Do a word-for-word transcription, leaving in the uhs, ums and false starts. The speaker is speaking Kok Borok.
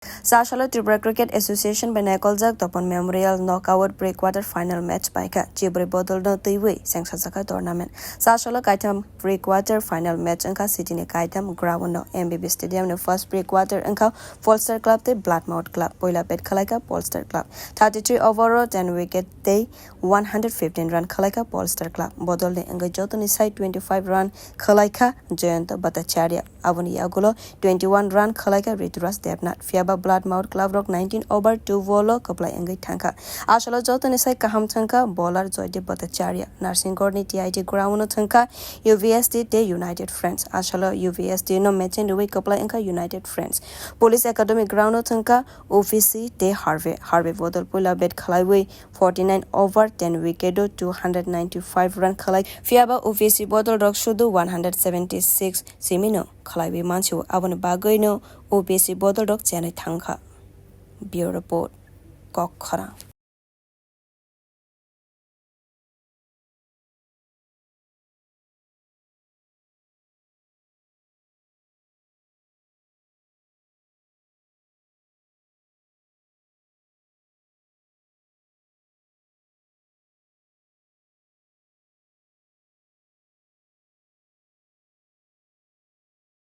Sasalo Tripura Cricket Association bai naikoljak Topon Memorial Knockout Pre-Quarter Final Match paikha, chibri bodolno twiwi sengsajakha tournament. Sasalo kaitham Pre-Quarter Final Match wngkha city ni kaitham ground no, M B B Stadium ni first pre-quarter wngkha Polster Club tei Bloodmouth Club. Poila bat khwlaikha Polster Club, thirty-three over o ten wicket tei one hundred fifteen run khwlaikha Polster Club. Bodolni wngwi jotoni sai twenty-five run khwlaikha Jayanta Bhattacharya. Aboni yagulo twenty-one run khwlaikha Rituraj Debnath. Phiyaba Bloodmouth Club rok nineteen over two ball o kwplai wngwi thangkha. Asalo jotoni sai kaham thangkha bowler Joydeep Bhattacharya. Narsinghgorni T I T ground o thangkha U V S T tei United Friends. Asalo U V S T no match ni rwi kwplai wngkha United Friends. Police Academy ground o thangkha U V C tei Harvey. Harvey bodol puila bat khwlaiwi forty-nine over ten wicket o two hundred ninety-five run khwlai. Phiyaba U V C bodol rok sudu one hundred seventy-six simino khwlaiwi mansio, aboni bagwino U V C bodol rok chenwi thangkha. Bureau Report, Kokkhorang.